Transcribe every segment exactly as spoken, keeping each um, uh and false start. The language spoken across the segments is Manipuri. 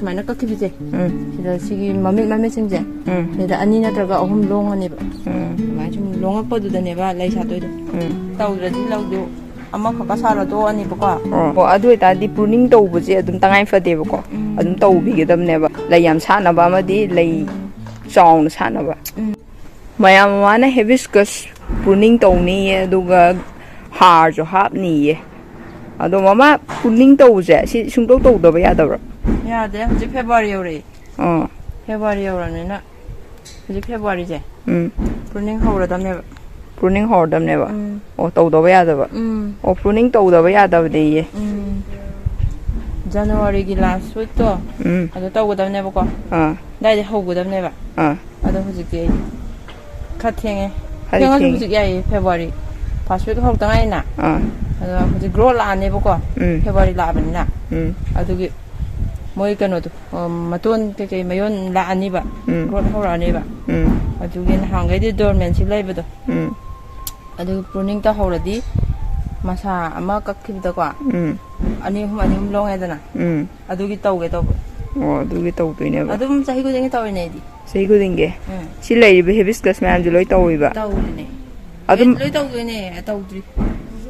ꯁꯨꯃꯥꯏꯅ ꯀꯛꯈꯤꯕꯁꯦ, ꯎꯝ ꯁꯤꯗ ꯁꯤꯒꯤ ꯃꯃꯤꯠ ꯃꯃꯤꯠꯁꯤꯡꯁꯦ, ꯎꯝ ꯁꯤꯗ ꯑꯅꯤ ꯅꯠꯇ꯭ꯔꯒ ꯑꯍꯨꯝ ꯂꯣꯡꯉꯅꯦꯕ꯫ ꯎꯝ ꯑꯗꯨꯃꯥꯏꯅ ꯁꯨꯝ ꯂꯣꯡꯉꯛꯄꯗꯨꯗꯅꯦꯕ ꯂꯩ ꯁꯥꯠꯇꯣꯏꯗꯣ꯫ ꯎꯝ ꯇꯧꯗ꯭ꯔꯗꯤ ꯂꯧꯗꯣ ꯑꯃꯈꯛꯀ ꯁꯥꯠꯂ ꯇꯣꯛꯑꯅꯤꯕꯀꯣ꯫ ꯑꯣ ꯑꯗꯨ ꯑꯣꯏꯇꯥꯔꯗꯤ ꯄ꯭ꯔꯨꯅꯤꯡ ꯇꯧꯕꯁꯦ ꯑꯗꯨꯝ ꯇꯉꯥꯏ ꯐꯗꯦꯕꯀꯣ꯫ ꯎꯝ꯫ ꯑꯗꯨꯝ ꯇꯧꯕꯤꯒꯗꯕꯅꯦꯕ, ꯂꯩ ꯌꯥꯝ ꯁꯥꯠꯅꯕ ꯑꯃꯗꯤ ꯂꯩ ꯆꯥꯎꯅ ꯁꯥꯠꯅꯕ꯫ ꯎꯝ꯫ ꯃꯌꯥꯝ ꯃꯃꯥꯅ ꯍꯦꯕꯤꯁꯀꯁ ꯄ꯭ꯔꯨꯅꯤꯡ ꯇꯧꯅꯤꯌꯦ, ꯑꯗꯨꯒ ꯍꯥꯔꯁꯨ ꯍꯥꯞꯅꯤꯌꯦ꯫ ꯑꯗꯣ ꯃꯃꯥ, ꯄ꯭ꯔꯨꯅꯤꯡ ꯇꯧꯕꯁꯦ ꯁꯤ ꯁꯨꯡꯇꯧ ꯇꯧꯗꯕ ꯌꯥꯗꯕ꯭ꯔꯥ? ꯌꯥꯗꯦ, ꯍꯧꯖꯤꯛ ꯐꯦꯕꯋꯥꯔꯤ ꯌꯧꯔꯛꯑꯦ꯫ ꯑꯥ ꯐꯦꯕꯋꯥꯔꯤ ꯌꯧꯔꯕꯅꯤꯅ ꯍꯧꯖꯤꯛ ꯐꯦꯕꯋꯥꯔꯤꯁꯦ ꯎꯝ ꯄ꯭ꯔꯨꯅꯤꯡ ꯍꯧꯔꯗꯝꯅꯦꯕ꯫ ꯄ꯭ꯔꯨꯅꯤꯡ ꯍꯧꯔꯗꯝꯅꯦꯕ꯫ ꯎꯝ꯫ ꯑꯣ, ꯇꯧꯗꯕ ꯌꯥꯗꯕ꯫ ꯎꯝ ꯑꯣ, ꯄ꯭ꯔꯨꯅꯤꯡ ꯇꯧꯗꯕ ꯌꯥꯗꯕꯗꯤꯌꯦ꯫ ꯎꯝ꯫ ꯖꯅꯋꯥꯔꯤꯒꯤ ꯂꯥꯁ ꯋꯤꯛꯇꯣ ꯎꯝ ꯑꯗꯨ ꯇꯧꯒꯗꯕꯅꯦꯕꯀꯣ꯫ ꯑꯥ ꯑꯗꯥꯏꯗ ꯍꯧꯒꯗꯕꯅꯦꯕ꯫ ꯑꯥ ꯑꯗꯣ ꯍꯧꯖꯤꯛꯇꯤ ꯑꯩ ꯈꯔ ꯊꯦꯡꯉꯦ꯫ ꯈꯔ ꯊꯦꯡꯉꯁꯨ ꯊꯦꯡꯉꯦ꯫ ꯍꯧꯖꯤꯛ ꯌꯥꯏꯌꯦ, ꯐꯦꯕꯋꯥꯔꯤ ꯐꯥꯔꯁ ꯋꯤꯛ ꯍꯧꯔꯛꯇ ꯉꯥꯏꯔꯤꯅ꯫ ꯑꯥ ꯑꯗꯣ ꯍꯧꯖꯤꯛ ꯒ꯭ꯔꯣꯠ ꯂꯥꯛꯑꯅꯦꯕꯀꯣ꯫ ꯎꯝ ꯐꯦꯕꯋꯥꯔꯤ ꯂꯥꯛꯑꯕꯅꯤꯅ꯫ ꯎꯝ ꯑꯗꯨꯒꯤ ꯃꯣꯏ ꯀꯩꯅꯣꯗꯣ, ꯑ, ꯃꯇꯣꯟ ꯀꯩꯀꯩ ꯃꯌꯣꯟ ꯂꯥꯛꯑꯅꯤꯕ꯫ ꯎꯝ ꯒ꯭ꯔꯣꯠ ꯍꯧꯔꯛꯑꯅꯤꯕ꯫ ꯎꯝ ꯑꯗꯨꯒꯤ ꯅꯍꯥꯟꯈꯩꯗꯤ ꯗꯣꯔꯃꯦꯟꯁꯤ ꯂꯩꯕꯗꯣ, ꯎꯝ ꯑꯗꯨ ꯄ꯭ꯔꯨꯅꯤꯡ ꯇꯧꯍꯧꯔꯗꯤ ꯃꯁꯥ ꯑꯃ ꯀꯛꯈꯤꯕꯗꯀꯣ, ꯎꯝ ꯑꯅꯤ ꯑꯍꯨꯝ ꯑꯅꯤ ꯑꯍꯨꯝ ꯂꯣꯡꯉꯦꯗꯅ꯫ ꯎꯝ ꯑꯗꯨꯒꯤ ꯇꯧꯒꯦ ꯇꯧꯕ꯫ ꯑꯣ, ꯑꯗꯨꯒꯤ ꯇꯧꯗꯣꯏꯅꯦꯕ꯫ ꯑꯗꯨꯝ ꯆꯍꯤ ꯈꯨꯗꯤꯡꯒꯤ ꯇꯧꯔꯤꯅꯦ ꯑꯩꯗꯤ꯫ ꯆꯍꯤ ꯈꯨꯗꯤꯡꯒꯤ꯫ ꯎꯝ꯫ ꯁꯤ ꯂꯩꯔꯤꯕ ꯍꯦꯕꯤꯁꯀꯁ ꯃꯌꯥꯝꯁꯦ ꯂꯣꯏ ꯇꯧꯔꯤꯕ? ꯇꯧꯔꯤꯅꯦ꯫ ꯑꯗꯨꯝ ꯂꯣꯏ ꯇꯧꯗꯣꯏꯅꯦ, ꯇꯧꯗ꯭ꯔꯤ꯫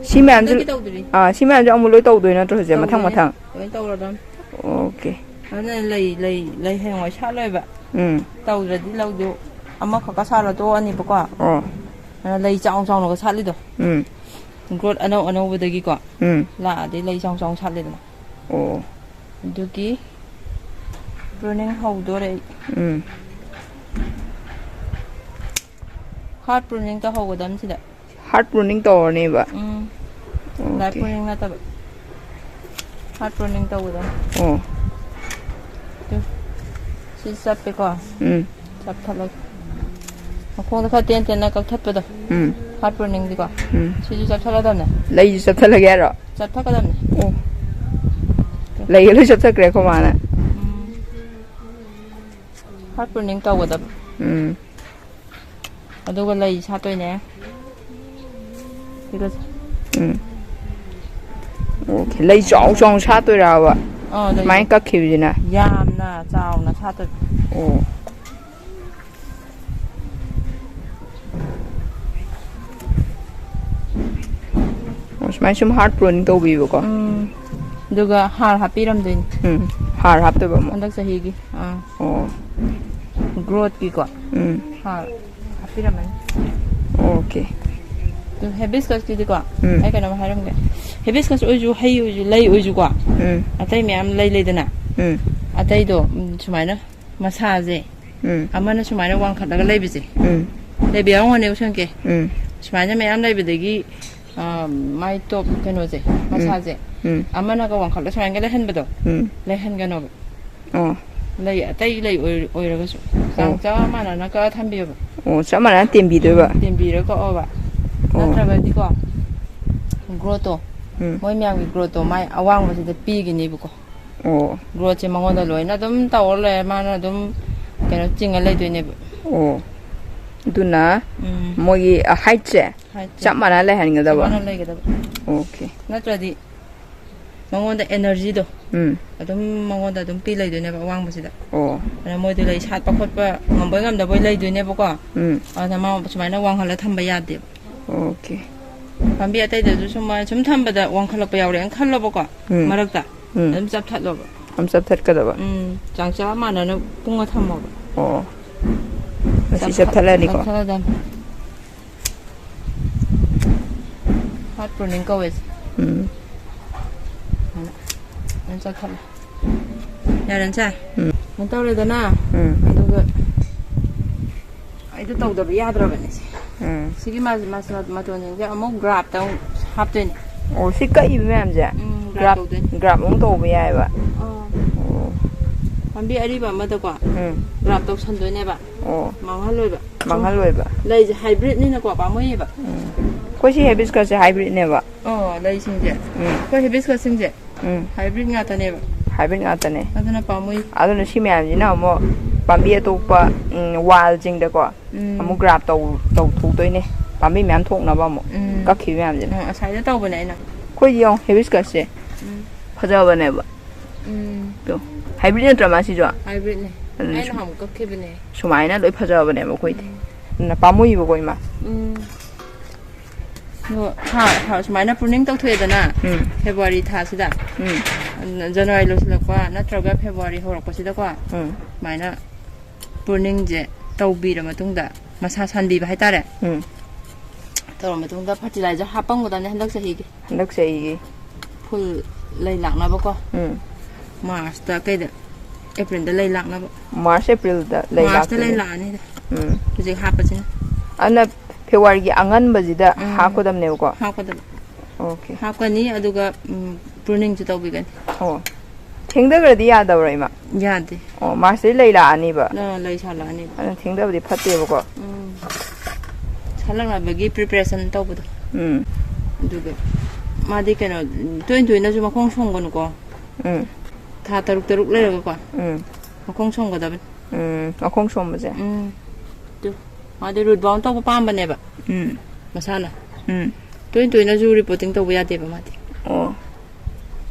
ꯁꯤ ꯃꯌꯥꯝꯁꯦ ꯍꯟꯗꯛꯀꯤ ꯇꯧꯗ꯭ꯔꯤ꯫ ꯑꯥ, ꯁꯤ ꯃꯌꯥꯝꯁꯦ ꯑꯃꯨꯛ ꯂꯣꯏ ꯇꯧꯗꯣꯏ ꯅꯠꯇ꯭ꯔꯣ ꯍꯧꯖꯤꯛ? ꯃꯊꯪ ꯇꯧꯗꯣꯏꯅꯦ꯫ ꯃꯊꯪ? ꯂꯣꯏ ꯇꯧꯔꯗꯝ꯫ ꯑꯣꯀꯦ꯫ ꯑꯗꯨꯅ ꯂꯩ, ꯂꯩ, ꯂꯩ ꯍꯌꯦꯡꯋꯥꯏ ꯁꯥꯠꯂꯣꯏꯕ꯫ ꯎꯝ꯫ ꯇꯧꯗ꯭ꯔꯗꯤ ꯂꯧꯗꯣ ꯑꯃꯈꯛꯀ ꯁꯥꯠꯂ ꯇꯣꯛꯑꯅꯤꯕꯀꯣ꯫ ꯑꯣ꯫ ꯑꯗꯨꯅ ꯂꯩ ꯆꯥꯎ ꯆꯥꯎꯅꯒ ꯁꯥꯠꯂꯤꯗꯣ꯫ ꯎꯝ꯫ ꯒ꯭ꯔꯣꯠ ꯑꯅꯧ ꯑꯅꯧꯕꯗꯒꯤꯀꯣ ꯎꯝ꯫ ꯂꯥꯛꯑꯗꯤ ꯂꯩ ꯆꯥꯎ ꯆꯥꯎ ꯁꯥꯠꯂꯤꯗꯅ꯫ ꯑꯣ꯫ ꯑꯗꯨꯒꯤ ꯄ꯭ꯔꯨꯅꯤꯡ ꯍꯧꯗꯣꯔꯦ ꯑꯩ꯫ ꯎꯝ꯫ ꯍꯥꯔꯠ ꯄ꯭ꯔꯨꯅꯤꯡ ꯇꯧꯍꯧꯒꯗꯕ ꯁꯤꯗ꯫ ꯍꯥꯔꯠ ꯄ꯭ꯔꯨꯅꯤꯡ ꯇꯧꯔꯅꯦꯕ? ꯎꯝ꯫ ꯑꯣꯀꯦ꯫ ꯂꯥꯏꯠ ꯄ꯭ꯔꯨꯅꯤꯡ ꯅꯠꯇꯕ꯫ ꯍꯥꯔꯠ ꯄ꯭ꯔꯨꯅꯤꯡ ꯇꯧꯒꯗꯕ꯫ ꯑꯣ꯫ ꯇꯨ꯫ ꯁꯤ ꯆꯞꯄꯦꯀꯣ꯫ ꯎꯝ꯫ ꯆꯞꯊꯠꯂꯒ꯫ ꯃꯈꯣꯡꯗ ꯈꯔ ꯇꯦꯟ ꯇꯦꯟꯅ ꯀꯛꯊꯠꯄꯗꯣ꯫ ꯎꯝ꯫ ꯍꯥꯔꯠ ꯄ꯭ꯔꯨꯅꯤꯡꯗꯤꯀꯣ꯫ ꯎꯝ꯫ ꯁꯤꯁꯨ ꯆꯞꯊꯠꯂꯗꯕꯅꯦ꯫ ꯂꯩꯁꯨ ꯆꯞꯊꯠꯂꯒꯦ ꯍꯥꯏꯔꯣ? ꯆꯞꯊꯠꯀꯗꯕꯅꯦ꯫ ꯑꯣ꯫ ꯂꯩꯒ ꯂꯣꯏ ꯆꯞꯊꯠꯈ꯭ꯔꯦ ꯑꯩꯈꯣꯏ ꯃꯥꯅ꯫ ꯎꯝ꯫ ꯍꯥꯔꯠ ꯄ꯭ꯔꯨꯅꯤꯡ ꯇꯧꯒꯗꯕ꯫ ꯎꯝ꯫ ꯑꯗꯨꯒ ꯂꯩ ꯁꯥꯠꯇꯣꯏꯅꯦ꯫ ꯁꯤꯒ ꯎꯝ꯫ ꯑꯣꯀꯦ꯫ ꯂꯩ ꯆꯥꯎ ꯆꯥꯎꯅ ꯁꯥꯠꯇꯣꯏꯔꯕ? ꯑꯥ, ꯂꯩꯌꯦ꯫ ꯁꯨꯃꯥꯏꯅ ꯀꯛꯈꯤꯕꯁꯤꯅ? ꯌꯥꯝꯅ ꯆꯥꯎꯅ ꯁꯥꯠꯇꯣꯏꯕ꯫ ꯑꯣ꯫ ꯑꯣ, ꯁꯨꯃꯥꯏꯅ ꯁꯨꯝ ꯍꯥꯔꯠ ꯄ꯭ꯔꯣꯅꯤꯡ ꯇꯧꯕꯤꯕꯀꯣ? ꯎꯝ꯫ ꯑꯗꯨꯒ ꯍꯥꯔ ꯍꯥꯞꯄꯤꯔꯝꯗꯣꯏꯅꯤ꯫ ꯎꯝ꯫ ꯍꯥꯔ ꯍꯥꯞꯇꯣꯏꯕ ꯑꯃꯨꯛ? ꯍꯟꯗꯛ ꯆꯍꯤꯒꯤ꯫ ꯑꯥ꯫ ꯑꯣ꯫ ꯒ꯭ꯔꯣꯠꯀꯤꯀꯣ꯫ ꯎꯝ꯫ ꯍꯥꯔ ꯍꯥꯞꯄꯤꯔꯝꯃꯅꯤ꯫ ꯑꯣꯀꯦ꯫ ꯑꯗꯨ ꯍꯦꯕꯤꯁꯀꯁꯀꯤꯗꯤꯀꯣ, ꯎꯝ꯫ ꯑꯩ ꯀꯩꯅꯣꯝ ꯍꯥꯏꯔꯝꯒꯦ꯫ ꯍꯦꯕꯤꯁꯀꯁ ꯑꯣꯏꯁꯨ, ꯍꯩ ꯑꯣꯏꯁꯨ, ꯂꯩ ꯑꯣꯏꯁꯨꯀꯣ, ꯎꯝ꯫ ꯑꯇꯩ ꯃꯌꯥꯝ ꯂꯩ ꯂꯩꯗꯅ, ꯎꯝ꯫ ꯑꯇꯩꯗꯣ, ꯎꯝ, ꯁꯨꯃꯥꯏꯅ ꯃꯁꯥꯁꯦ ꯎꯝ꯫ ꯑꯃꯅ ꯁꯨꯃꯥꯏꯅ ꯋꯥꯡꯈꯠꯂꯒ ꯂꯩꯕꯁꯦ꯫ ꯎꯝ꯫ ꯂꯩꯕ ꯌꯥꯎꯔꯝꯒꯅꯤ, ꯎꯁꯟꯀꯦ꯫ ꯎꯝ꯫ ꯁꯨꯃꯥꯏꯅ ꯃꯌꯥꯝ ꯂꯩꯕꯗꯒꯤ, ꯑ, ꯃꯥꯏ ꯇꯣꯞ ꯀꯩꯅꯣꯁꯦ, ꯎꯝ꯫ ꯃꯁꯥꯁꯦ, ꯎꯝ꯫ ꯑꯃꯅꯒ ꯋꯥꯡꯈꯠꯂ ꯁꯨꯃꯥꯏꯅꯒ ꯂꯩꯍꯟꯕꯗꯣ, ꯎꯝ꯫ ꯂꯩꯍꯟꯒꯅꯣꯕ꯫ ꯑꯣ꯫ ꯂꯩ, ꯑꯇꯩ ꯂꯩ ꯑꯣꯏ-, ꯑꯣꯏꯔꯒꯁꯨ꯫ ꯆꯥꯡ ꯑꯣ꯫ ꯆꯞ ꯃꯥꯟꯅꯅ ꯀꯛꯑ ꯊꯝꯕꯤꯌꯣꯕ꯫ ꯑꯣ, ꯆꯞ ꯃꯥꯟꯅꯅ ꯇꯦꯝꯕꯤꯗꯣꯏꯕ? ꯎꯝ, ꯇꯦꯝꯕꯤꯔ ꯀꯛꯑꯣꯕ꯫ ꯑꯣ꯫ ꯅꯠꯇ꯭ꯔꯒꯗꯤꯀꯣ, ꯒ꯭ꯔꯣꯠꯇꯣ, ꯎꯝ꯫ ꯃꯣꯏ ꯃꯌꯥꯝꯒꯤ ꯒ꯭ꯔꯣꯠꯇꯣ ꯃꯥꯏ ꯑꯋꯥꯡꯕꯁꯤꯗ ꯄꯤꯒꯅꯦꯕꯀꯣ꯫ ꯑꯣ꯫ ꯒ꯭ꯔꯣꯠꯁꯦ ꯃꯉꯣꯟꯗ ꯂꯣꯏꯅ ꯑꯗꯨꯝ ꯇꯧꯔ ꯂꯩꯔꯦ, ꯃꯥꯅ ꯑꯗꯨꯝ ꯀꯩꯅꯣ ꯆꯤꯡꯉ ꯂꯩꯗꯣꯏꯅꯦꯕ꯫ ꯑꯣ꯫ ꯑꯗꯨꯅ ꯎꯝ꯫ ꯃꯣꯏꯒꯤ ꯍꯥꯏꯠꯁꯦ ꯍꯥꯏꯠꯁꯦ ꯆꯞ ꯃꯥꯟꯅ ꯂꯩꯍꯟꯒꯗꯕ? ꯆꯞ ꯃꯥꯟꯅ ꯂꯩꯒꯗꯕ꯫ ꯑꯣꯀꯦ꯫ ꯅꯠꯇ꯭ꯔꯗꯤ ꯃꯉꯣꯟꯗ ꯑꯦꯅꯔꯖꯤꯗꯣ ꯎꯝ꯫ ꯑꯗꯨꯝ ꯃꯉꯣꯟꯗ ꯑꯗꯨꯝ ꯄꯤ ꯂꯩꯗꯣꯏꯅꯦꯕ ꯑꯋꯥꯡꯕꯁꯤꯗ꯫ ꯑꯣ꯫ ꯑꯗꯨꯅ ꯃꯣꯏꯗꯣ ꯂꯩ ꯁꯥꯠꯄ ꯈꯣꯠꯄ ꯉꯝꯕꯣꯏ ꯉꯝꯗꯕꯣꯏ ꯂꯩꯗꯣꯏꯅꯦꯕꯀꯣ꯫ ꯎꯝ꯫ ꯑꯗꯨꯅ ꯃꯥ ꯁꯨꯃꯥꯏꯅ ꯋꯥꯡꯍꯜꯂ ꯊꯝꯕ ꯌꯥꯗꯦꯕ꯫ ꯑꯣꯀꯦ꯫ ꯄꯥꯝꯕꯤ ꯑꯇꯩꯗꯁꯨ ꯁꯨꯝ, ꯁꯨꯝ ꯊꯝꯕꯗ ꯋꯥꯡꯈꯠꯂꯛꯄ ꯌꯥꯎꯔꯦꯅ ꯈꯜꯂꯣꯕꯀꯣ, ꯎꯝ꯫ ꯃꯔꯛꯇ꯫ ꯎꯝ꯫ ꯑꯗꯨꯝ ꯆꯞꯊꯠꯂꯣꯕ꯫ ꯑꯗꯨꯝ ꯆꯞꯊꯠꯀꯗꯕ? ꯎꯝ꯫ ꯆꯥꯡ ꯆꯞ ꯃꯥꯟꯅꯅ ꯄꯨꯡꯉ ꯊꯝꯃꯣꯕ꯫ ꯑꯣ꯫ ꯃꯁꯤ ꯆꯞꯊꯠ-, ꯆꯞꯊꯠꯂꯅꯤꯀꯣ? ꯆꯞꯊꯠꯂꯗꯝꯅꯤ꯫ ꯍꯥꯔꯠ ꯄ꯭ꯔꯨꯅꯤꯡ ꯀꯧꯋꯦ ꯁꯤ꯫ ꯎꯝ꯫ ꯑꯗꯨꯃꯥꯏꯅ ꯆꯠꯈꯠꯂꯦ꯫ ꯌꯥꯔꯦ, ꯅꯆꯥ? ꯎꯝ꯫ ꯀꯩꯅꯣ ꯇꯧꯔꯦꯗꯅ, ꯎꯝ꯫ ꯑꯗꯨꯒ ꯑꯩꯗꯣ ꯇꯧꯗꯕ ꯌꯥꯗ꯭ꯔꯕꯅꯦ ꯁꯤ꯫ ꯎꯝ꯫ ꯁꯤꯒꯤ ꯃꯥꯁꯦ, ꯃꯥꯁꯦ ꯃꯇꯣꯟꯁꯤꯡꯁꯦ ꯑꯃꯨꯛ ꯒ꯭ꯔꯥꯐꯇ ꯑꯃꯨꯛ ꯍꯥꯞꯇꯣꯏꯅꯦ꯫ ꯑꯣ, ꯁꯤ ꯀꯛꯏꯕ ꯃꯌꯥꯝꯁꯦ ꯎꯝ, ꯒ꯭ꯔꯥꯐ ꯒ꯭ꯔꯥꯐ, ꯇꯧꯗꯣꯏꯅꯦ꯫ ꯒ꯭ꯔꯥꯐ ꯑꯃꯨꯛ ꯇꯧꯕ ꯌꯥꯏꯑꯕ? ꯑꯥ꯫ ꯑꯣ꯫ ꯄꯥꯝꯕꯤ ꯑꯔꯤꯕ ꯑꯃꯗꯀꯣ ꯎꯝ꯫ ꯒ꯭ꯔꯥꯐ ꯇꯧꯁꯟꯗꯣꯏꯅꯦꯕ꯫ ꯑꯣ꯫ ꯃꯥꯡꯍꯜꯂꯣꯏꯕ꯫ ꯃꯥꯡꯍꯜꯂꯣꯏꯕ꯫ ꯂꯩꯁꯦ ꯍꯥꯏꯕ꯭ꯔꯤꯠꯅꯤꯅꯀꯣ ꯄꯥꯝꯃꯨꯏꯌꯦꯕ꯫ ꯎꯝ꯫ ꯑꯩꯈꯣꯏ ꯁꯤ ꯍꯦꯕꯤꯁꯀꯁꯁꯦ ꯍꯥꯏꯕ꯭ꯔꯤꯠꯅꯦꯕ? ꯑꯣ, ꯂꯩꯁꯤꯡꯁꯦ꯫ ꯎꯝ꯫ ꯑꯩꯈꯣꯏ ꯍꯦꯕꯤꯁꯀꯁꯁꯤꯡꯁꯦ ꯎꯝ꯫ ꯍꯥꯏꯕ꯭ꯔꯤꯠ ꯉꯥꯛꯇꯅꯦꯕ꯫ ꯍꯥꯏꯕ꯭ꯔꯤꯠ ꯉꯥꯛꯇꯅꯦ꯫ ꯑꯗꯨꯅ ꯄꯥꯝꯃꯨꯏ꯫ ꯑꯗꯨꯅ ꯁꯤ ꯃꯌꯥꯝꯁꯤꯅ ꯑꯃꯨꯛ ꯄꯥꯝꯕꯤ ꯑꯇꯣꯞꯄ, ꯎꯝ, ꯋꯥꯜꯁꯤꯡꯗꯀꯣ ꯎꯝ꯫ ꯑꯃꯨꯛ ꯒ꯭ꯔꯥꯐ ꯇꯧ-, ꯇꯧꯊꯣꯛꯇꯣꯏꯅꯦ꯫ ꯄꯥꯝꯕꯤ ꯃꯌꯥꯝ ꯊꯣꯛꯅꯕ ꯑꯃꯨꯛ ꯎꯝ꯫ ꯀꯛꯈꯤꯕ ꯃꯌꯥꯝꯁꯤꯅ꯫ ꯎꯝ, ꯑꯁꯥꯏꯗ ꯇꯧꯕꯅꯦ ꯑꯩꯅ꯫ ꯑꯩꯈꯣꯏꯗꯤ ꯌꯦꯡꯉꯣ, ꯍꯦꯕꯤꯁꯀꯁꯁꯦ ꯎꯝ꯫ ꯐꯖꯕꯅꯦꯕ꯫ ꯎꯝ꯫ ꯑꯗꯣ ꯍꯥꯏꯕ꯭ꯔꯤꯠ ꯅꯠꯇ꯭ꯔ ꯃꯥꯁꯤꯁꯨ? ꯍꯥꯏꯕ꯭ꯔꯤꯠꯅꯦ꯫ ꯑꯗꯨꯅ ꯑꯩꯅ ꯁꯨꯝ- ꯍꯥꯟꯅ ꯀꯛꯈꯤꯕꯅꯦ꯫ ꯁꯨꯃꯥꯏꯅ ꯂꯣꯏ ꯐꯖꯕꯅꯦꯕ ꯑꯩꯈꯣꯏꯗꯤ꯫ ꯑꯗꯨꯅ ꯄꯥꯝꯃꯨꯏꯕꯀꯣ ꯏꯃꯥ꯫ ꯎꯝ꯫ ꯑꯗꯣ ꯍꯥ- ꯍꯥ- ꯁꯨꯃꯥꯏꯅ ꯄ꯭ꯔꯨꯅꯤꯡ ꯇꯧꯊꯣꯛꯑꯦꯗꯅ ꯎꯝ꯫ ꯐꯦꯕꯋꯥꯔꯤ ꯊꯥꯁꯤꯗ, ꯎꯝ꯫ ꯑꯗꯨꯅ ꯖꯅꯋꯥꯔꯤ ꯂꯣꯏꯁꯤꯜꯂꯛꯄ ꯅꯠꯇ꯭ꯔꯒ ꯐꯦꯕꯋꯥꯔꯤ ꯍꯧꯔꯛꯄꯁꯤꯗꯀꯣ, ꯎꯝ꯫ ꯁꯨꯃꯥꯏꯅ ꯄ꯭ꯔꯨꯅꯤꯡꯁꯦ ꯇꯧꯕꯤꯔ ꯃꯇꯨꯡꯗ, ꯃꯁꯥ ꯁꯟꯕꯤꯕ ꯍꯥꯏꯇꯥꯔꯦ, ꯎꯝ꯫ ꯇꯧꯔ ꯃꯇꯨꯡꯗ ꯐꯔꯇꯤꯂꯥꯏꯖꯔ ꯍꯥꯞꯄꯝꯒꯗꯕꯅꯦ ꯍꯟꯗꯛ ꯆꯍꯤꯒꯤ꯫ ꯍꯟꯗꯛ ꯆꯍꯤꯒꯤ꯫ ꯐꯨꯜ ꯂꯩ ꯂꯥꯛꯅꯕꯀꯣ꯫ ꯎꯝ꯫ ꯃꯥꯔꯁꯇ ꯀꯩꯗ, ꯑꯦꯄ꯭ꯔꯤꯜꯗ ꯂꯩ ꯂꯥꯛꯅꯕ꯫ ꯃꯥꯔꯁ ꯑꯦꯄ꯭ꯔꯤꯜꯗ ꯂꯩ ꯃꯥꯔꯁꯇ ꯂꯩ ꯂꯥꯛꯇꯣꯏꯅꯦ꯫ ꯂꯥꯛꯑꯅꯤꯗ ꯎꯝ꯫ ꯍꯧꯖꯤꯛ ꯍꯥꯞꯄꯁꯤꯅ꯫ ꯑꯗꯨꯅ ꯐꯦꯕꯋꯥꯔꯤꯒꯤ ꯑꯉꯟꯕꯁꯤꯗ ꯎꯝ꯫ ꯍꯥꯞꯀꯗꯕꯅꯦꯕꯀꯣ꯫ ꯍꯥꯞꯀꯗꯕ꯫ ꯑꯣꯀꯦ꯫ ꯍꯥꯞꯀꯅꯤ, ꯑꯗꯨꯒ ꯎꯝ, ꯄ꯭ꯔꯨꯅꯤꯡꯁꯨ ꯇꯧꯕꯤꯒꯅꯤ꯫ ꯑꯣ꯫ ꯊꯦꯡꯊꯈ꯭ꯔꯗꯤ ꯌꯥꯗꯕ꯭ꯔꯥ ꯏꯃꯥ? ꯌꯥꯗꯦ꯫ ꯑꯣ, ꯃꯥꯔꯁꯇꯩ ꯂꯩ ꯂꯥꯛꯑꯅꯤꯕ꯫ ꯑ, ꯂꯩ ꯁꯥꯠꯂꯛꯑꯅꯤ꯫ ꯑꯗꯨꯅ ꯊꯦꯡꯊꯕꯗꯤ ꯐꯠꯇꯦꯕꯀꯣ꯫ ꯎꯝ꯫ ꯁꯥꯠꯂꯛꯅꯕꯒꯤ ꯄ꯭ꯔꯤꯄꯦꯔꯦꯁꯟ ꯇꯧꯕꯗꯣ꯫ ꯎꯝ꯫ ꯑꯗꯨꯒ ꯃꯥꯗꯤ ꯀꯩꯅꯣ, ꯇꯣꯏꯅ ꯇꯣꯏꯅꯁꯨ ꯃꯈꯣꯡ ꯁꯣꯝꯒꯅꯨꯀꯣ꯫ ꯎꯝ꯫ ꯊꯥ ꯇꯔꯨꯛ ꯇꯔꯨꯛ ꯂꯩꯔꯒꯀꯣ ꯎꯝ꯫ ꯃꯈꯣꯡ ꯁꯣꯝꯒꯗꯕꯅꯤ꯫ ꯎꯝ꯫ ꯃꯈꯣꯡ ꯁꯣꯝꯕꯁꯦ꯫ ꯎꯝ꯫ ꯑꯗꯨ ꯃꯥꯗꯤ ꯔꯨꯠ ꯕꯥꯎꯟ ꯇꯧꯕ ꯄꯥꯝꯕꯅꯦꯕ ꯎꯝ꯫ ꯃꯁꯥꯅ꯫ ꯎꯝ꯫ ꯇꯣꯏꯅ ꯇꯣꯏꯅꯁꯨ ꯔꯤꯄꯣꯔꯇꯤꯡ ꯇꯧꯕ ꯌꯥꯗꯦꯕ ꯃꯥꯗꯤ꯫ ꯑꯣ꯫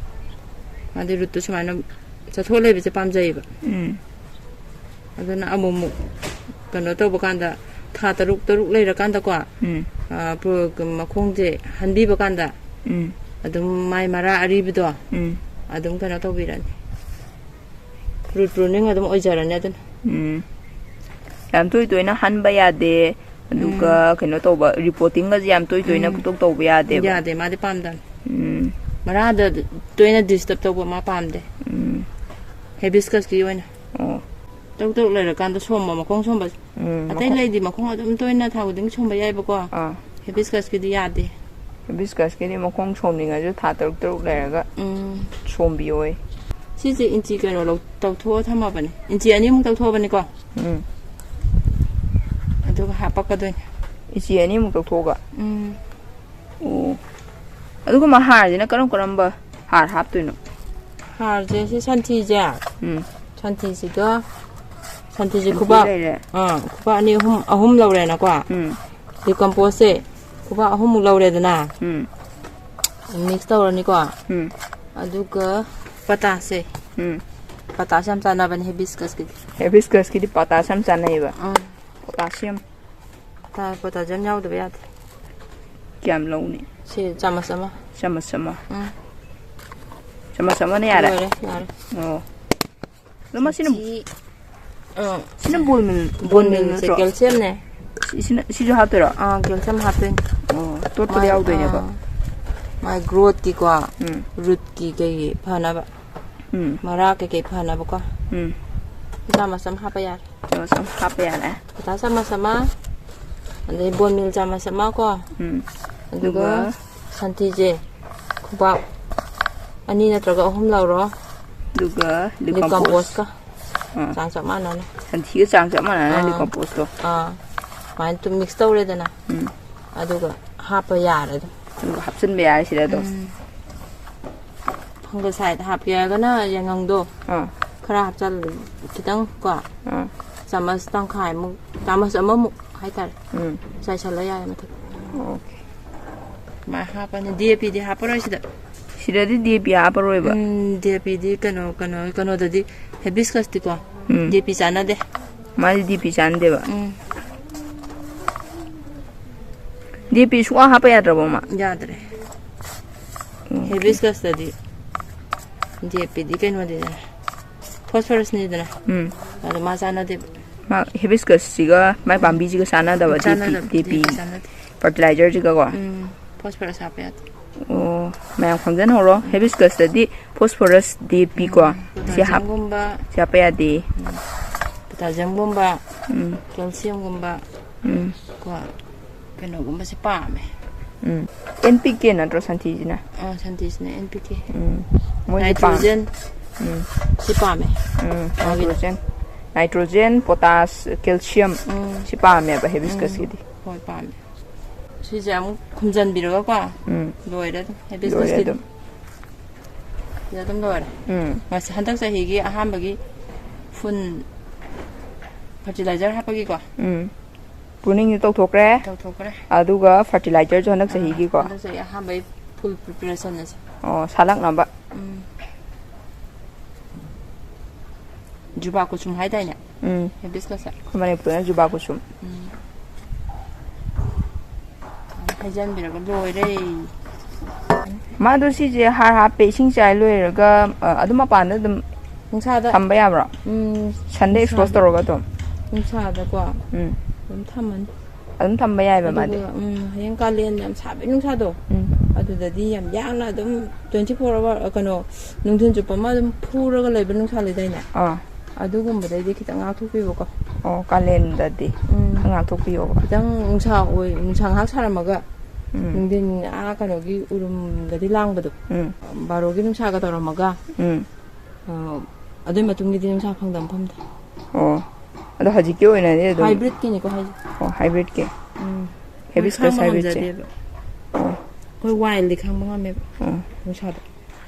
ꯃꯥꯗꯤ ꯔꯨꯠꯇꯨ ꯁꯨꯃꯥꯏꯅ ꯆꯠꯊꯣꯛꯑ ꯂꯩꯕꯁꯦ ꯄꯥꯝꯖꯩꯌꯦꯕ꯫ ꯎꯝ꯫ ꯑꯗꯨꯅ ꯑꯃꯨꯛ ꯑꯃꯨꯛ ꯀꯩꯅꯣ ꯇꯧꯕ ꯀꯥꯟꯗ, ꯊꯥ ꯇꯔꯨꯛ ꯇꯔꯨꯛ ꯂꯩꯔꯀꯥꯟꯗꯀꯣ, ꯎꯝ꯫ ꯑ, ꯄꯨ-, ꯃꯈꯣꯡꯁꯦ ꯍꯟꯕꯤꯕ ꯀꯥꯟꯗ ꯎꯝ꯫ ꯑꯗꯨꯝ ꯃꯥꯏ ꯃꯔꯥ ꯑꯔꯤꯕꯗꯣ ꯎꯝ꯫ ꯑꯗꯨꯝ ꯀꯩꯅꯣ ꯇꯧꯕꯤꯔꯅꯤ, ꯔꯨꯠ ꯄ꯭ꯔꯨꯅꯤꯡ ꯑꯗꯨꯝ ꯑꯣꯏꯖꯔꯅꯤ ꯑꯗꯨꯅ꯫ ꯎꯝ꯫ ꯌꯥꯝ ꯇꯣꯏ ꯇꯣꯏꯅ ꯍꯟꯕ ꯌꯥꯗꯦ꯫ ꯑꯗꯨꯒ ꯎꯝ꯫ ꯀꯩꯅꯣ ꯇꯧꯕ, ꯔꯤꯄꯣꯔꯇꯤꯡꯒꯁꯦ ꯌꯥꯝ ꯇꯣꯏ ꯇꯣꯏꯅ ꯎꯝ꯫ ꯈꯨꯇꯣꯛ ꯇꯧꯕ ꯌꯥꯗꯦꯕ꯫ ꯌꯥꯗꯦ, ꯃꯥꯗꯤ ꯄꯥꯝꯗꯕꯅꯤ꯫ ꯎꯝ꯫ ꯃꯔꯥꯗ ꯇꯣꯏꯅ ꯗꯤꯁꯇꯔꯕ ꯇꯧꯕ ꯃꯥ ꯄꯥꯝꯗꯦ꯫ ꯎꯝ꯫ ꯍꯦꯕꯤꯁꯀꯁꯀꯤ ꯑꯣꯏꯅ꯫ ꯑꯣ꯫ ꯇꯔꯨꯛ ꯇꯔꯨꯛ ꯂꯩꯔꯀꯥꯟꯗ ꯁꯣꯝꯕ, ꯃꯈꯣꯡ ꯁꯣꯝꯕꯁꯦ꯫ ꯎꯝ, ꯑꯇꯩ ꯃꯈꯣꯡ- ꯂꯩꯗꯤ ꯃꯈꯣꯡ ꯑꯗꯨꯝ ꯇꯣꯏꯅ ꯊꯥ ꯈꯨꯗꯤꯡꯒꯤ ꯁꯣꯝꯕ ꯌꯥꯏꯕꯀꯣ꯫ ꯑꯥ꯫ ꯍꯦꯕꯤꯁꯀꯁꯀꯤꯗꯤ ꯌꯥꯗꯦ꯫ ꯍꯤꯕꯤꯁꯀꯁꯀꯤꯗꯤ ꯃꯈꯣꯡ ꯁꯣꯝꯅꯤꯡꯉꯁꯨ ꯊꯥ ꯇꯔꯨꯛ ꯇꯔꯨꯛ ꯂꯩꯔꯒ ꯎꯝ꯫ ꯁꯣꯝꯕꯤꯌꯣꯌꯦ꯫ ꯁꯤꯁꯦ ꯏꯟꯆꯤ ꯀꯩꯅꯣ ꯂꯧ-, ꯇꯧꯊꯣꯛꯑ ꯊꯝꯃꯕꯅꯦ꯫ ꯏꯟꯆꯤ ꯑꯅꯤꯃꯨꯛ ꯇꯧꯊꯣꯛꯑꯕꯅꯤꯀꯣ꯫ ꯎꯝ꯫ ꯑꯗꯨꯒ ꯍꯥꯄꯛꯀꯗꯣꯏꯅꯦ꯫ ꯏꯟꯆꯤ ꯑꯅꯤꯃꯨꯛ ꯇꯧꯊꯣꯛꯑꯒ꯫ ꯎꯝ꯫ ꯑꯣ꯫ ꯑꯗꯨꯒꯨꯝꯕ ꯍꯥꯔꯁꯤꯅ ꯀꯔꯝ ꯀꯔꯝꯕ ꯍꯥꯔ ꯍꯥꯞꯇꯣꯏꯅꯣ? ꯍꯥꯔꯁꯦ ꯁꯤ ꯁꯟꯊꯤꯁꯦ꯫ ꯎꯝ꯫ ꯁꯟꯊꯤꯁꯤꯒ, ꯁꯟꯊꯤꯁꯦ ꯁꯟꯊꯤ ꯈꯨꯕꯥꯛ, ꯂꯩꯔꯦ꯫ ꯑꯥ, ꯈꯨꯕꯥꯛ ꯑꯅꯤ ꯑꯍꯨꯝ, ꯑꯍꯨꯝ ꯂꯧꯔꯦꯅꯀꯣ꯫ ꯎꯝ꯫ ꯗꯤꯀꯝꯄꯣꯁꯁꯦ ꯈꯨꯕꯥꯛ ꯑꯍꯨꯝꯃꯨꯛ ꯂꯧꯔꯦꯗꯅ꯫ ꯎꯝ꯫ ꯃꯤꯛꯁ ꯇꯧꯔꯅꯤꯀꯣ꯫ ꯎꯝ꯫ ꯑꯗꯨꯒ ꯄꯇꯥꯁꯦ꯫ ꯎꯝ꯫ ꯄꯇꯥꯁꯦ ꯌꯥꯝ ꯆꯥꯟꯅꯕꯅꯦ hibiscus ꯀꯤꯗꯤ꯫ Hibiscus ꯀꯤꯗꯤ ꯄꯇꯥꯁꯦ ꯌꯥꯝ ꯆꯥꯟꯅꯩꯌꯦꯕ꯫ ꯎꯝ꯫ Potassium꯫ ꯄꯇꯥ-, potassium ꯌꯥꯎꯗꯕ ꯌꯥꯗꯦ꯫ ꯀꯌꯥꯝ ꯂꯧꯅꯤ? ꯁꯤ ꯆꯥꯃꯁ ꯑꯃ꯫ ꯆꯥꯃꯁ ꯑꯃ꯫ ꯎꯝ꯫ ꯆꯥꯃꯁ ꯑꯃꯅ ꯌꯥꯔꯦ? ꯂꯣꯏꯔꯦ, ꯌꯥꯔꯦ꯫ ꯑꯣ꯫ ꯑꯗꯣ ꯃꯁꯤꯅ ꯁꯤ, ꯑꯥ꯫ ꯁꯤꯅ bone meal, bone bone meal meal ꯁꯦ ꯅꯠꯇ꯭ꯔꯣ? Calcium ꯅꯦ꯫ ꯁꯤ-, ꯁꯤꯅ, ꯁꯤꯁꯨ ꯍꯥꯞꯇꯣꯏꯔꯣ? ꯑꯥ, calcium ꯍꯥꯞꯇꯣꯏꯅꯦ꯫ ꯑꯣ, ꯇꯣꯠꯄꯗ ꯃꯥꯏ, ꯌꯥꯎꯗꯣꯏꯅꯦꯕ? ꯑꯥ, ꯃꯥꯏ growth ꯀꯤꯀꯣ, ꯎꯝ꯫ Root ꯀꯤ ꯀꯩꯒꯤ ꯐꯅꯕ꯫ ꯎꯝ꯫ ꯃꯔꯥ ꯀꯩꯀꯩ ꯐꯅꯕꯀꯣ꯫ ꯎꯝ꯫ ꯆꯥꯃꯁ ꯑꯃ ꯍꯥꯞꯄ ꯌꯥꯔꯦ꯫ ꯆꯥꯃꯁ ꯑꯃ ꯍꯥꯞꯄ ꯌꯥꯔꯦ꯫ ꯄꯇꯥ ꯆꯥꯃꯁ ꯑꯃ, ꯑꯗꯩ bone meal ꯆꯥꯃꯁ ꯑꯃ ꯀꯣ꯫ ꯎꯝ꯫ ꯑꯗꯨꯒ ꯑꯗꯨꯒ ꯁꯟꯊꯤꯁꯦ ꯈꯨꯕꯥꯛ ꯑꯅꯤ ꯅꯠꯇ꯭ꯔꯒ ꯑꯍꯨꯝ ꯂꯧꯔꯣ꯫ ꯑꯗꯨꯒ ꯂꯤꯀꯝꯄꯣꯁ꯫ ꯂꯤꯀꯝꯄꯣꯁꯀ ꯑꯥ꯫ ꯆꯥꯡ ꯆꯞ ꯃꯥꯟꯅꯅ꯫ ꯁꯟꯊꯤꯒ ꯆꯥꯡ ꯆꯞ ꯃꯥꯟꯅꯅ ꯑꯥ꯫ ꯂꯤꯀꯝꯄꯣꯁꯇꯣ꯫ ꯑꯥ꯫ ꯁꯨꯃꯥꯏꯅ ꯑꯗꯨꯝ mix ꯇꯧꯔꯦꯗꯅ꯫ ꯎꯝ꯫ ꯑꯗꯨꯒ ꯍꯥꯞꯄ ꯌꯥꯔꯦ ꯑꯗꯨꯝ꯫ ꯑꯗꯨꯒ ꯍꯥꯞꯆꯤꯟꯕ ꯌꯥꯔꯦ ꯁꯤꯗ ꯑꯗꯨꯝ꯫ ꯎꯝ꯫ Fungicide ꯍꯥꯞꯀꯦ ꯍꯥꯏꯔꯒꯅ ꯌꯥꯏꯉꯪꯗꯣ ꯑꯥ꯫ ꯈꯔ ꯍꯥꯞꯆꯜꯂ, ꯈꯤꯇꯪ ꯀꯣ, ꯑꯥ꯫ ꯆꯥꯃꯁ ꯇꯪꯈꯥꯏꯃꯨꯛ, ꯆꯥꯃꯁ ꯑꯃꯃꯨꯛ ꯍꯥꯏꯇꯥꯔꯦ꯫ ꯎꯝ꯫ ꯆꯥꯏꯁꯜꯂ ꯌꯥꯔꯦ ꯃꯊꯛꯇ꯫ Okay꯫ ꯁꯨꯃꯥꯏꯅ ꯍꯥꯞꯄꯅꯤ꯫ D A P ꯗꯤ ꯍꯥꯞꯄꯔꯣꯏ ꯁꯤꯗ꯫ ꯁꯤꯗꯗꯤ D A P ꯍꯥꯞꯄꯔꯣꯏꯕ꯫ Um, D A P ꯗꯤ ꯀꯩꯅꯣ, ꯀꯩꯅꯣ, ꯀꯩꯅꯣꯗꯗꯤ, hibiscus ꯇꯤꯀꯣ, um. D A P ꯆꯥꯟꯅꯗꯦ꯫ ꯃꯥꯗꯤ D A P ꯆꯥꯟꯅꯗꯦꯕ꯫ Um. D A P ꯁꯨꯡꯍꯥꯞ ꯍꯥꯞꯄ ꯌꯥꯗ꯭ꯔꯕꯣ ꯃꯥ? ꯌꯥꯗ꯭ꯔꯦ꯫ Okay꯫ Hibiscus ꯇꯗꯤ D A P D ꯀꯩꯅꯣꯅꯤꯗꯅ, phosphorus ꯅꯤꯗꯅ꯫ ꯎꯝ꯫ ꯑꯗꯣ ꯃꯥ ꯆꯥꯟꯅꯗꯦꯕ꯫ ꯃꯥ hibiscus ꯁꯤꯒ ꯃꯥꯏ ꯄꯥꯝꯕꯤꯁꯤꯒ ꯆꯥꯟꯅꯗꯕ, D A P, ꯆꯥꯟꯅꯗꯕ, D A P꯫ D A P ꯆꯥꯟꯅꯗꯦ꯫ Fertilizer ꯁꯤꯒꯀꯣ꯫ ꯎꯝ, phosphorus ꯍꯥꯞꯄ ꯌꯥꯗꯦ꯫ ꯑꯣ, ꯃꯌꯥꯝ ꯈꯪꯖꯟꯍꯧꯔꯣ꯫ Hibiscus ꯇꯗꯤ phosphorus, D A P ꯀꯣ꯫ ꯎꯝ, ꯁꯤ ꯍꯥꯞ-, potassium ꯒꯨꯝꯕ꯫ ꯁꯤ ꯍꯥꯞꯄ ꯌꯥꯗꯦ꯫ ꯎꯝ, potassium ꯒꯨꯝꯕ, ꯎꯝ꯫ Calcium ꯒꯨꯝꯕ꯫ ꯎꯝ꯫ ꯀꯣ, ꯀꯩꯅꯣꯒꯨꯝꯕꯁꯦ ꯄꯥꯝꯃꯦ꯫ ꯎꯝ꯫ N P K ꯅꯠꯇ꯭ꯔꯣ ꯁꯟꯊꯤꯁꯤꯅ? ꯑꯥ, ꯁꯟꯊꯤꯁꯤꯅ N P K꯫ ꯎꯝ꯫ ꯃꯣꯏꯁꯦ ꯄꯥꯝ-, nitrogen꯫ ꯎꯝ꯫ ꯁꯤ ꯄꯥꯝꯃꯦ꯫ ꯎꯝ, ꯃꯥꯒꯤꯅ꯫ Nitrogen꯫ Nitrogen, potash, calcium꯫ ꯎꯝ꯫ ꯁꯤ ꯄꯥꯝꯃꯦꯕ hibiscus ꯎꯝ꯫ ꯀꯤꯗꯤ꯫ ꯍꯣꯏ, ꯄꯥꯝꯃꯦ꯫ ꯁꯤꯁꯦ ꯑꯃꯨꯛ ꯈꯨꯝꯖꯤꯟꯕꯤꯔꯒꯀꯣ꯫ ꯎꯝ꯫ ꯂꯣꯏꯔꯦ ꯑꯗꯨꯝ꯫ ꯂꯣꯏꯔꯦ hibiscus ꯀꯤꯗꯤ꯫ ꯑꯗꯨꯝ꯫ ꯁꯤꯗ ꯑꯗꯨꯝ ꯂꯣꯏꯔꯦ꯫ ꯎꯝ꯫ ꯉꯁꯤ ꯍꯟꯗꯛ ꯆꯍꯤꯒꯤ ꯑꯍꯥꯟꯕꯒꯤ ꯐꯨꯟ fertilizer ꯍꯥꯞꯄꯒꯤꯀꯣ꯫ ꯎꯝ꯫ Pruning ꯁꯨ ꯇꯧꯊꯣꯛꯈ꯭ꯔꯦ꯫ ꯇꯧꯊꯣꯛꯈ꯭ꯔꯦ꯫ ꯑꯗꯨꯒ fertilizer ꯁꯨ ꯍꯟꯗꯛ ꯑꯥ, ꯆꯍꯤꯒꯤꯀꯣ꯫ ꯍꯟꯗꯛ ꯆꯍꯤ ꯑꯍꯥꯟꯕꯒꯤ full preparation ꯑꯁꯦ꯫ ꯑꯣ, ꯁꯥꯠꯂꯛꯅꯕ꯫ ꯎꯝ꯫ ꯖꯨꯕꯥ ꯀꯨꯁꯨꯝ ꯍꯥꯏꯗꯥꯏꯅꯦ? ꯎꯝ꯫ ꯍꯦꯕꯤꯁꯀꯁꯦ꯫ ꯑꯩꯈꯣꯏ ꯃꯅꯤꯄꯨꯔꯗ ꯖꯨꯕꯥ ꯀꯨꯁꯨꯝ꯫ ꯎꯝ꯫ ꯍꯩꯖꯟꯕꯤꯔꯒ ꯂꯣꯏꯔꯦ꯫ ꯃꯥꯗꯣ ꯁꯤꯁꯦ ꯍꯥꯔ ꯍꯥꯞꯄꯦ, ꯏꯁꯤꯡ ꯆꯥꯏ ꯂꯣꯏꯔꯒ, ꯑ, ꯑꯗꯨꯝ ꯃꯄꯥꯟꯗ ꯑꯗꯨꯝ ꯅꯨꯡꯁꯥꯗ꯫ ꯊꯝꯕ ꯌꯥꯕ꯭ꯔꯣ? ꯎꯝ, Sunꯗ expose ꯅꯨꯡꯁꯥꯗ꯫ ꯇꯧꯔꯒ ꯑꯗꯨꯝ? ꯅꯨꯡꯁꯥꯗꯀꯣ ꯎꯝ꯫ ꯑꯗꯨꯝ ꯊꯝꯃꯅꯤ꯫ ꯑꯗꯨꯝ ꯊꯝꯕ ꯌꯥꯏꯕ ꯃꯥꯗꯤ? ꯑꯗꯨꯒ, ꯎꯝ, ꯍꯌꯦꯡ ꯀꯥꯂꯦꯟ ꯌꯥꯝ ꯁꯥꯕꯒꯤ ꯅꯨꯡꯁꯥꯗꯣ, ꯎꯝ꯫ ꯑꯗꯨꯗꯗꯤ ꯌꯥꯝ ꯌꯥꯡꯅ ꯑꯗꯨꯝ twenty four hour, ꯀꯩꯅꯣ, ꯅꯨꯡꯊꯤꯜ ꯆꯨꯞꯄ ꯑꯃ ꯑꯗꯨꯝ ꯐꯨꯔꯒ ꯂꯩꯕ ꯅꯨꯡꯁꯥ ꯂꯩꯗꯥꯏꯅꯦ? ꯑꯥ꯫ ꯑꯗꯨꯒꯨꯝꯕꯗꯩꯗꯤ ꯈꯤꯇꯪ ꯉꯥꯛꯊꯣꯛꯄꯤꯕꯀꯣ꯫ ꯑꯣ, ꯀꯥꯂꯦꯟꯗꯗꯤ ꯎꯝ꯫ ꯈꯔ ꯉꯥꯛꯊꯣꯛꯄꯤꯌꯣꯕ꯫ ꯈꯤꯇꯪ ꯅꯨꯡꯁꯥ ꯑꯣꯏ-, ꯅꯨꯡꯁꯥ ꯉꯥꯏꯍꯥꯛ ꯁꯥꯔꯝꯃꯒ, ꯎꯝ꯫ ꯅꯨꯡꯊꯤꯟ, ꯑꯥ, ꯀꯩꯅꯣꯒꯤ ꯎꯔꯨꯝꯒꯗꯤ ꯂꯥꯡꯕꯗꯣ, ꯎꯝ꯫ ꯕꯥꯔꯣꯒꯤ ꯅꯨꯡꯁꯥꯒ ꯇꯧꯔꯝꯃꯒ, ꯎꯝ꯫ ꯑ, ꯑꯗꯨꯏ ꯃꯇꯨꯡꯒꯤꯗꯤ ꯅꯨꯡꯁꯥ ꯐꯪꯗ ꯃꯐꯝꯗ꯫ ꯑꯣ꯫ ꯑꯗꯣ ꯍꯧꯖꯤꯛꯀꯤ ꯑꯣꯏꯅꯗꯤ ꯑꯗꯨꯝ Hybridꯀꯤꯅꯤꯀꯣ ꯍꯥꯏꯁꯦ꯫ ꯑꯣ, hybridꯀꯤ꯫ ꯎꯝ꯫ ꯃꯣꯏ Hibiscus ꯈꯥꯡꯕ hybridꯁꯦ꯫ ꯉꯝꯖꯗꯦꯕ꯫ ꯑꯣ꯫ ꯑꯩꯈꯣꯏ wildꯗꯤ ꯈꯥꯡꯕ ꯉꯝꯃꯦꯕ꯫ ꯑꯣ꯫ ꯅꯨꯡꯁꯥꯗ꯫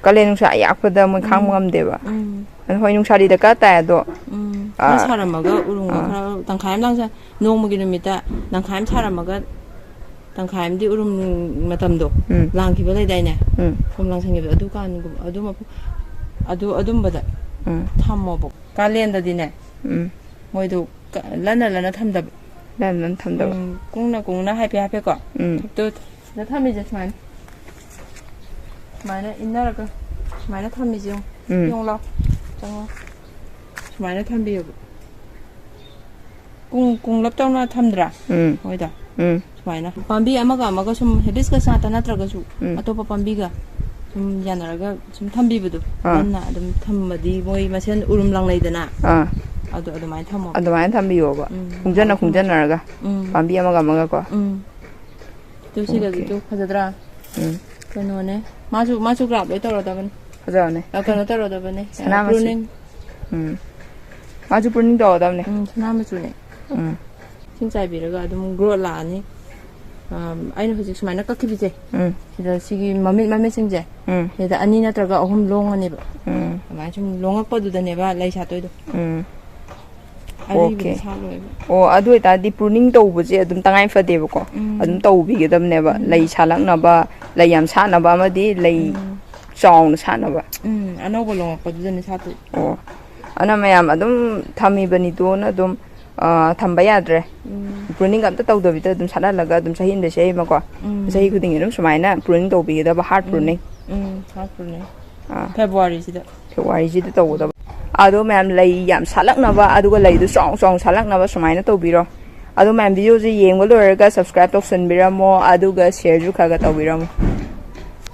ꯀꯥꯂꯦꯟ ꯅꯨꯡꯁꯥ ꯑꯌꯥꯛꯄꯗ ꯃꯣꯏ ꯈꯥꯡꯕ ꯎꯝ꯫ ꯉꯝꯗꯦꯕ꯫ ꯎꯝ꯫ ꯑꯗꯣ ꯍꯣꯏ, ꯅꯨꯡꯁꯥꯗꯤ ꯗꯔꯀꯥꯔ ꯇꯥꯏ ꯑꯗꯣ, ꯎꯝ꯫ ꯈꯔ ꯑꯥ꯫ ꯁꯥꯔꯝꯃꯒ ꯎꯔꯨꯝꯒ ꯑꯥ꯫ ꯈꯔ ꯇꯪꯈꯥꯏ ꯑꯃ ꯂꯥꯡꯁꯟ-, ꯅꯣꯡꯃꯒꯤ ꯅꯨꯃꯤꯠꯇ ꯇꯪꯈꯥꯏ ꯑꯃ ꯁꯥꯔꯝꯃꯒ ꯇꯪꯈꯥꯏ ꯑꯃꯗꯤ ꯎꯔꯨꯝ ꯃꯇꯝꯗꯣ ꯎꯝ꯫ ꯂꯥꯡꯈꯤꯕ ꯂꯩꯗꯥꯏꯅꯦ? ꯎꯝ꯫ ꯎꯔꯨꯝ ꯂꯥꯡꯁꯟꯈꯤꯕꯗꯣ, ꯑꯗꯨꯀꯥꯟꯒꯨꯝꯕ, ꯑꯗꯨ ꯃꯐꯝ-, ꯑꯗꯨ, ꯑꯗꯨꯝꯕꯗ ꯎꯝ꯫ ꯊꯝꯃꯣꯕ꯫ ꯀꯥꯂꯦꯟꯗꯗꯤꯅꯦ, ꯎꯝ꯫ ꯃꯣꯏꯗꯣ ꯀ-, ꯂꯟꯅ ꯂꯟꯅ ꯊꯝꯗꯕ꯫ ꯂꯟꯅ ꯂꯟꯅ ꯊꯝꯗꯕ꯫ ꯎꯝ, ꯀꯨꯡꯅ ꯀꯨꯡꯅ ꯍꯥꯏꯐꯦꯠ ꯍꯥꯏꯐꯦꯠꯀꯣ꯫ ꯎꯝ꯫ ꯊꯨꯞꯇꯣ ꯁꯤꯗ ꯊꯝꯃꯤꯁꯦ ꯁꯨꯃꯥꯏꯅ꯫ ꯁꯨꯃꯥꯏꯅ ꯏꯟꯅꯔꯒ ꯁꯨꯃꯥꯏꯅ ꯊꯝꯃꯤꯁꯦ ꯌꯦꯡꯉꯨ꯫ ꯎꯝ꯫ ꯌꯦꯡꯉꯨ ꯂꯥꯎ꯫ ꯆꯪꯉꯣ꯫ ꯁꯨꯃꯥꯏꯅ ꯊꯝꯕꯤꯌꯣꯕ꯫ ꯀꯨꯡ-, ꯀꯨꯡꯂꯞ ꯇꯧꯅ ꯊꯝꯗ꯭ꯔꯥ? ꯎꯝ꯫ ꯃꯣꯏꯗꯣ꯫ ꯎꯝ꯫ ꯁꯨꯃꯥꯏꯅ꯫ ꯄꯥꯝꯕꯤ ꯑꯃꯒ ꯑꯃꯒ ꯁꯨꯝ hibiscus ꯉꯥꯛꯇ ꯅꯠꯇ꯭ꯔꯒꯁꯨ ꯎꯝ꯫ ꯑꯇꯣꯞꯄ ꯄꯥꯝꯕꯤꯒ ꯁꯨꯝ ꯌꯥꯅꯔꯒ ꯁꯨꯝ ꯊꯝꯕꯤꯕꯗꯣ꯫ ꯑꯥ꯫ ꯂꯟꯅ ꯑꯗꯨꯝ ꯊꯝꯃꯗꯤ ꯃꯣꯏ ꯃꯁꯦꯟ ꯎꯔꯨꯝ ꯂꯥꯡꯅꯩꯗꯅ꯫ ꯑꯥ꯫ ꯑꯗꯨ ꯑꯗꯨꯃꯥꯏꯅ ꯊꯝꯃꯣ꯫ ꯑꯗꯨꯃꯥꯏꯅ ꯊꯝꯕꯤꯌꯣꯕ꯫ ꯎꯝ꯫ ꯈꯣꯡꯖꯟꯅ ꯑꯗꯨꯃꯥꯏꯅ ꯊꯝꯃꯣ꯫ ꯈꯣꯡꯖꯟꯅꯔꯒ ꯎꯝ꯫ ꯄꯥꯝꯕꯤ ꯑꯃꯒ ꯑꯃꯒꯀꯣ꯫ ꯎꯝ꯫ ꯇꯨ ꯁꯤꯒꯁꯦ ꯑꯣꯀꯦ꯫ ꯇꯨ ꯐꯖꯗ꯭ꯔꯥ? ꯎꯝ꯫ ꯀꯩꯅꯣꯅꯦ꯫ ꯃꯥꯁꯨ, ꯃꯥꯁꯨ grab ꯂꯣꯏ ꯇꯧꯔꯗꯕꯅꯦ꯫ ꯐꯖꯕꯅꯦ꯫ ꯑ, ꯀꯩꯅꯣ ꯇꯧꯔꯗꯕꯅꯦ꯫ ꯁꯅꯥ ꯃꯆꯨ꯫ Pruning꯫ ꯎꯝ꯫ ꯃꯥꯁꯨ pruning ꯇꯧꯔꯗꯕꯅꯦ꯫ ꯎꯝ, ꯁꯅꯥ ꯃꯆꯨꯅꯦ꯫ ꯎꯝ꯫ ꯏꯁꯤꯡ ꯆꯥꯏꯕꯤꯔꯒ ꯑꯗꯨꯝ growth ꯂꯥꯛꯑꯅꯤ꯫ ꯑꯝ, ꯑꯩꯅ ꯍꯧꯖꯤꯛ ꯁꯨꯃꯥꯏꯅ ꯀꯛꯈꯤꯕꯁꯦ꯫ ꯎꯝ꯫ ꯁꯤꯗ ꯁꯤꯒꯤ ꯃꯃꯤꯠ, ꯃꯃꯤꯠꯁꯤꯡꯁꯦ꯫ ꯎꯝ꯫ ꯁꯤꯗ ꯑꯅꯤ ꯅꯠꯇ꯭ꯔꯒ ꯑꯍꯨꯝ ꯂꯣꯡꯉꯅꯦꯕ꯫ ꯎꯝ꯫ ꯑꯗꯨꯃꯥꯏꯅ ꯁꯨꯝ ꯂꯣꯡꯉꯛꯄꯗꯨꯗꯅꯦꯕ ꯂꯩ ꯁꯥꯠꯇꯣꯏꯗꯣ꯫ ꯎꯝ꯫ ꯑꯔꯤꯕꯗꯤ ꯑꯣꯀꯦ꯫ ꯁꯥꯠꯂꯣꯏꯕ꯫ ꯑꯣ, ꯑꯗꯨ ꯑꯣꯏꯇꯥꯔꯗꯤ pruning ꯇꯧꯕꯁꯦ ꯑꯗꯨꯝ ꯇꯉꯥꯏ ꯐꯗꯦꯕꯀꯣ꯫ ꯎꯝ꯫ ꯑꯗꯨꯝ ꯇꯧꯕꯤꯒꯗꯕꯅꯦꯕ꯫ ꯎꯝ꯫ ꯂꯩ ꯁꯥꯠꯂꯛꯅꯕ, ꯂꯩ ꯌꯥꯝ ꯁꯥꯠꯅꯕ ꯑꯃꯗꯤ ꯂꯩ ꯎꯝ꯫ ꯆꯥꯎꯅ ꯁꯥꯠꯅꯕ꯫ ꯎꯝ, ꯑꯅꯧꯕ ꯂꯣꯡꯉꯛꯄꯗꯨꯗꯅꯦ ꯁꯥꯠꯇꯣꯏ꯫ ꯑꯣ꯫ ꯑꯗꯨꯅ ꯃꯌꯥꯝ ꯑꯗꯨꯝ ꯊꯝꯃꯤꯕꯅꯤꯗꯣꯅ ꯑꯗꯨꯝ ꯑ, ꯊꯝꯕ ꯌꯥꯗ꯭ꯔꯦ꯫ ꯄ꯭ꯔꯨꯅꯤꯡ ꯑꯝꯇ ꯇꯧꯗꯕꯤꯗ ꯑꯗꯨꯝ ꯁꯥꯠꯍꯜꯂꯒ ꯑꯗꯨꯝ ꯆꯍꯤ ꯑꯃꯗ ꯆꯍꯤ ꯑꯃꯀꯣ, ꯆꯍꯤ ꯈꯨꯗꯤꯡꯒꯤ ꯑꯗꯨꯝ ꯁꯨꯃꯥꯏꯅ ꯄ꯭ꯔꯨꯅꯤꯡ ꯇꯧꯕꯤꯒꯗꯕ, ꯍꯥꯔꯠ ꯄ꯭ꯔꯨꯅꯤꯡ꯫ ꯎꯝ ꯍꯥꯞꯄ꯭ꯔꯨꯅꯦ ꯑꯥ. ꯐꯦꯕꯋꯥꯔꯤꯁꯤꯗ ꯐꯦꯕꯋꯥꯔꯤꯁꯤꯗ ꯇꯧꯒꯗꯕ꯫ ꯑꯗꯣ ꯃꯌꯥꯝ ꯂꯩ ꯌꯥꯝ ꯁꯥꯠꯂꯛꯅꯕ, ꯑꯗꯨꯒ ꯂꯩꯗꯨ ꯆꯥꯎ ꯆꯥꯎ ꯁꯥꯠꯂꯛꯅꯕ ꯁꯨꯃꯥꯏꯅ ꯇꯧꯕꯤꯔꯣ꯫ ꯑꯗꯣ ꯃꯌꯥꯝ ꯚꯤꯗꯤꯑꯣꯁꯦ ꯌꯦꯡꯕ ꯂꯣꯏꯔꯒ ꯁꯕꯁꯀ꯭ꯔꯥꯏꯕ ꯇꯧꯁꯟꯕꯤꯔꯝꯃꯣ, ꯑꯗꯨꯒ ꯁꯤꯌꯔꯁꯨ ꯈꯔ ꯈꯔ ꯇꯧꯕꯤꯔꯝꯃꯣ꯫